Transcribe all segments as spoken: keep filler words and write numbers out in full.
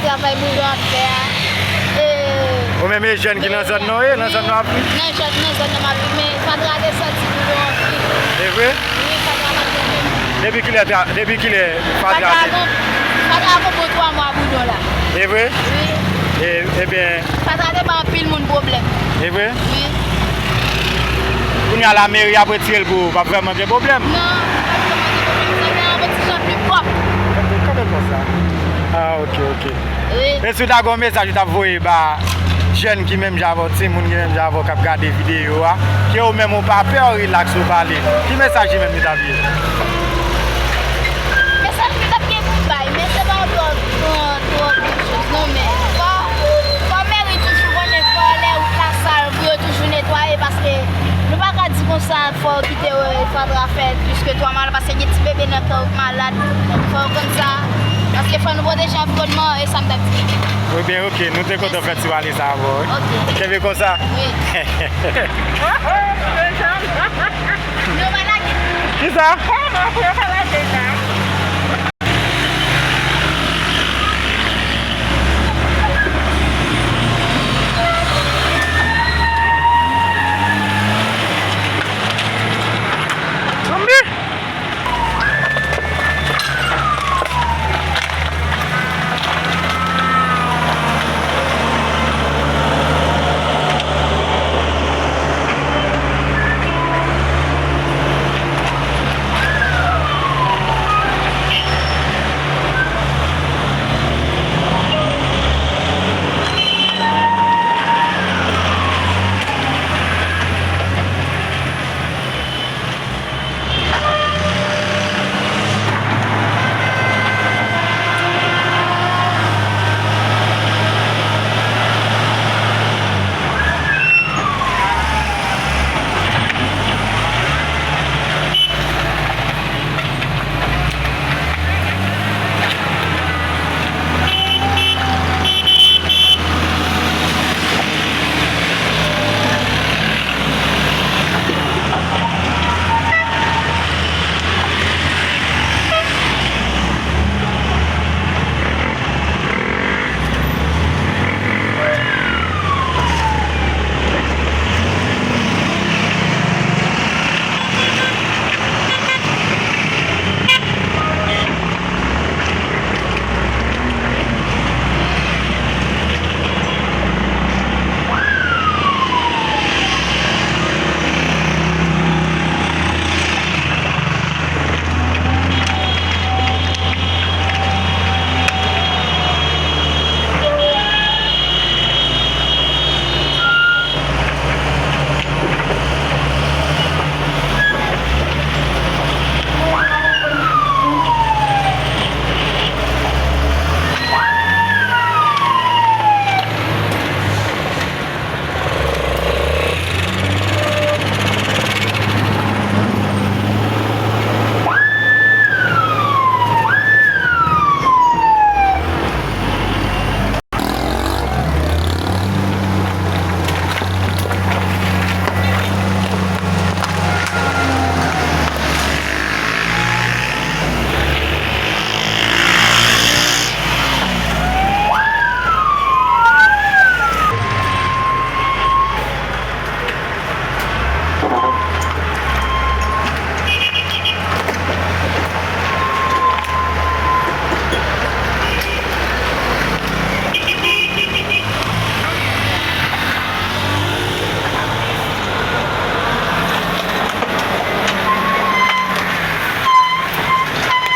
travay boulon ap fè a. E, ou menm e jèn ki nan zòn nan, e, nan zòn nan ap viv? Nan zòn, nan zòn nan m ap viv, men fatra te santi boulon anpil. E vre? Wi, fatra pa t bon menm. Depi kilè tra-, depi kilè fatra te? Fatra gon, fatra gon bon twa mwa boulon la. E vre? Wi. E, ebyen. Fatra te ba anpil moun pwoblèm. E vre? Wi. Kounye a la meri ap retire l pou ou, p ap vrèman gen pwoblèm? Non, p ap vrèman gen pwoblèm. Sa fè yon ti jan pli pwòp. Kanpe konsa. Ah, ok, ok. Wi. E si w ta gen yon mesaj ou t ap voye ba jèn ki menm jan avè w, timoun ki menm jan avè w k ap gade videyo a, ke ou menm ou pa pè, ou rilaks, ou pale, ki mesaj li menm li t ap ye? Mesaj li t ap gen pou bay, men se pa yon twò, twò, twò gran choz non, men fò, fò meri toujou konnen fò lè wout la sal pou yo toujou netwaye, paske nou pa ka di konsa fò yo kite, e, fatra fè plis ke twa mwa la, paske gen ti bebe nan kay ou k malad, fò yo konn sa, paske fò nou pwoteje anviwònman an, e sa m t ap di. Ebyen, ok, nou te kontan fè ti pale sa avè w, wi. Ok. Kenbe konsa. Wi. Nou pa lage. Kisa? Kòman pou yo pa lage sa?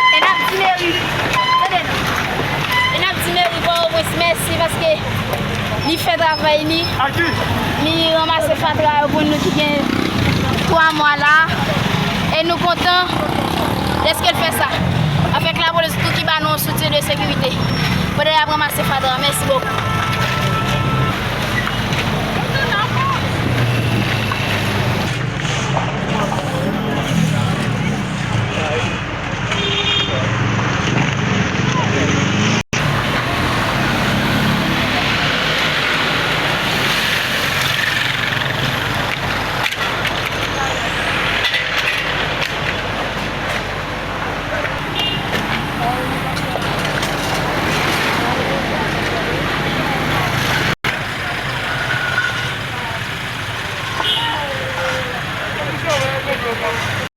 E n ap di meri, tande non. E n ap di meri Pòtoprens mèsi paske li fè travay li. Li ranmase fatra yo pou nou ki gen twa mwa la. E nou kontan dèske l fè sa. Avèk lapolis tou ki ba nou yon soutyen de sekirite pandan y ap ranmase fatra. Mèsi bokou.